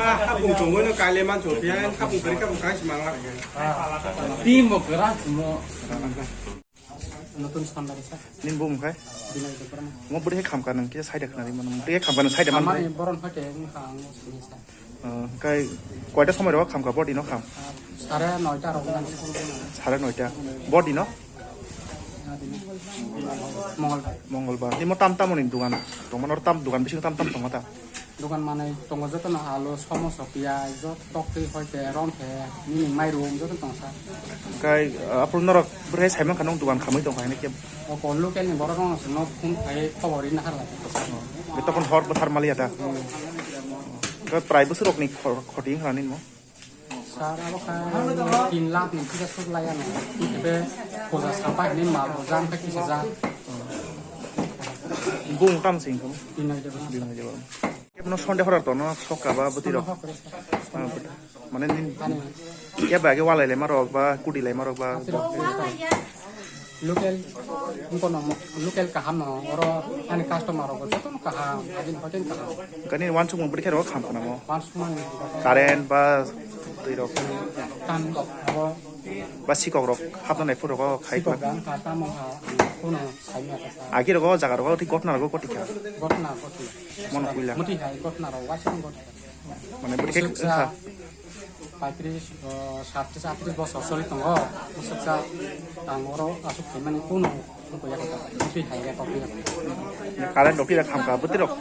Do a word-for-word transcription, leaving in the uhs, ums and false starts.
Hapung tongwi no kailaima chwng phiya, hapung kwrwi kha bo kai se mangla. Timo kwrak mo. Notun Sandari sir. Nini bumung khai? Binoy Debbarma. Mo bwrwi khamkha nang kisa side khna ri mano. Bwrwi khamkha nang side man. Amani boron phate wngkha ang sini sir. Ah, kai koita somoi ro khamkha body no kham? Sare noita rok nang. Sare noita. Body no? Mongolbar. Mongolbar. Nimo tam tam ni dugan. Tongma nor tam dugan bising tam tam tongma ta. Dugan manai tongo jotono alu, somoso, piyaj, jot-, toktwi, hoite, romte, nini mairum joto tong sa. Kai, ah, aphuru norok bwrwi saiman kha nung dugan khamwi tong kha hini khe. O kon local ni borok rok no phone khai khobor ri nahar lai. Be tokon hor bwthar maliya ta. Hmm. Kai prai bwswk rok ni khor-, khoti wngkha nini mo? Sir, abo kha tin lakh ni kisa suk lai ano. Ibe puja sapa hini mal bo jang kha kisa ja. Bung tam sing ko. Binoy Debbarma. Binoy Debbarma. Kebno Sunday horar to no sokka ba bwtwi rok. Sunday hokre, sir. Ah, but-, mane nin Ani. Keba age walai lai marok ba kudi lai marok ba. Local, wngkha no mo-, local kaham no, oro ani customer rok jotono kaham, agini hoiten kaham. Kani wansukmung bwrwi khe rok kham khna mo? Wansukmung. Current ba twi rok. Tan rok, abo. Ba sikok rok hapna nai phuru rok khai sikok khna. Dan kha, tamo ha, kuno saimya kha. Agi rok jaga rok thik gotna rok koti kha. Gotna koti. Mono puila. Muti hai gotna rok waisa gotna. Mane bwrwi khe wngkha. Paitris, o, satris, atris bosor soli tongo. Musuksa ang oro asuk khaimani kuno wngkha ya kota. Twi hai ya kota. Current rok twi khamkha bwtwi rok.